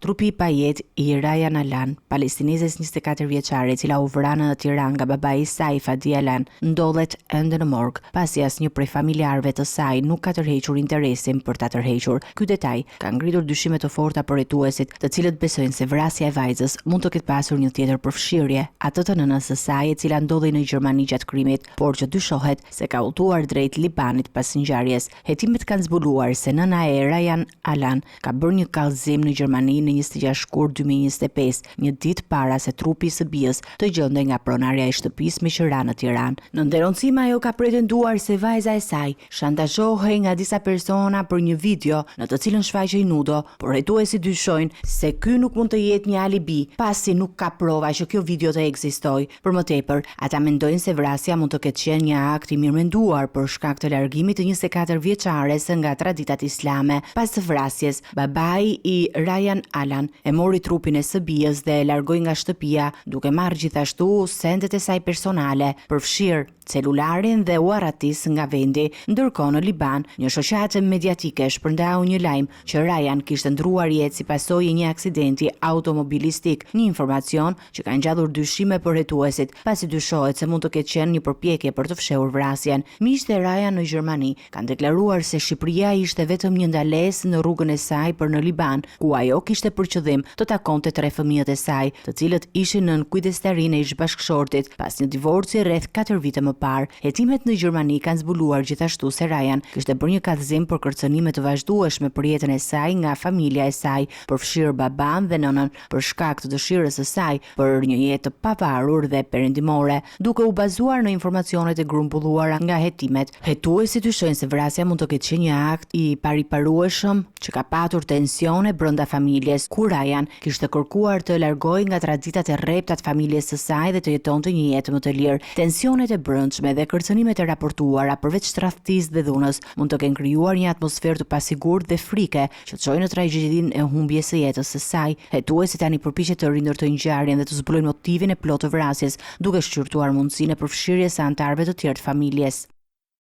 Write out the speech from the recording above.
Trupi i pajetë i Rayan Allaan, palestinezes 24 vjeçare e cila u vra në Tiranë nga babai i saj, Fadi Allaan, ndodhet ende në morg, pasi asnjë prej familjarëve të saj nuk ka tërhequr interesin për ta tërhequr. Ky detaj ka ngritur dyshime të forta për hetuesit, të cilët besojnë se vrasja e vajzës mund të ketë pasur një tjetër përfshirje, atë të nënës së saj e cila ndodhej në Gjermani gjatë krimit, por që dyshohet se ka udhëtuar drejt Libanit pas ngjarjes. Hetimet kanë zbuluar se nëna e Rayan Allaan ka bërë një kallëzim në Gjermani në 26 shkurt 2025, një ditë para se trupi i së bijës të gjendej nga pronarja e shtëpisë me qira në Tiranë. Në denoncim ajo ka pretenduar se vajza e saj shantazhohej nga disa persona për një video në të cilën shfaqej nudo, por hetuesit dyshojnë se ky nuk mund të jetë një alibi, pasi nuk ka prova që kjo video të ekzistojë. Për më tepër, ata mendojnë se vrasja mund të ketë qenë një akt i mirëmenduar për shkak të largimit të 24 vjeçares nga traditat islame. Pas vrasjes, babai i Rayan Allaan e mori trupin e së bijës dhe e largoi nga shtëpia, duke marrë gjithashtu sendet e saj personale, përfshirë celularin dhe u arratis nga vendi. Ndërkohë në Liban, një shoqatë mediatike shpërndau një lajm që Rayan kishte ndërruar jetë si pasojë e një aksidenti automobilistik, një informacion që ka ngjallur dyshime për hetuesit, pasi dyshohet se mund të ketë qenë një përpjekje për të fshehur vrasjen. Miqtë e Rayan në Gjermani kanë deklaruar se Shqipëria ishte vetëm një ndalesë në rrugën e saj për në Liban, ku ajo kishte për qëllim të takonte tre fëmijët e saj, të cilët ishin nën kujdestarinë e ish-bashkëshortit pas një divorci rreth 4 vite më parë. Hetimet në Gjermani kanë zbuluar gjithashtu se Rayan kishte bërë një kallëzim për kërcënime të vazhdueshme për jetën e saj nga familja e saj, përfshirë babanë dhe nënën, për shkak të dëshirës së saj për një jetë të pavarur dhe perëndimore, duke u bazuar në informacionet e grumbulluara nga hetimet. Hetuesit dyshojnë se vrasja mund të ketë qenë një akt i pariparueshëm që ka patur tensione brenda familjes, ku Rayan kishte kërkuar të largohej nga traditat e rrepta të familjes së saj dhe të jetonte një jetë më të lirë. Tensionet e brendshme dhe kërcënimet e raportuara përveç tradhtisë dhe dhunës mund të kenë krijuar një atmosferë të pasigurt dhe frike që çoi në tragjedinë e humbjes së jetës së saj. Hetuesit tani përpiqen të rindërtojnë ngjarjen dhe të zbulojnë motivin e plotë të vrasjes, duke shqyrtuar mundësinë e përfshirjes së anëtarëve të tjerë të familjes.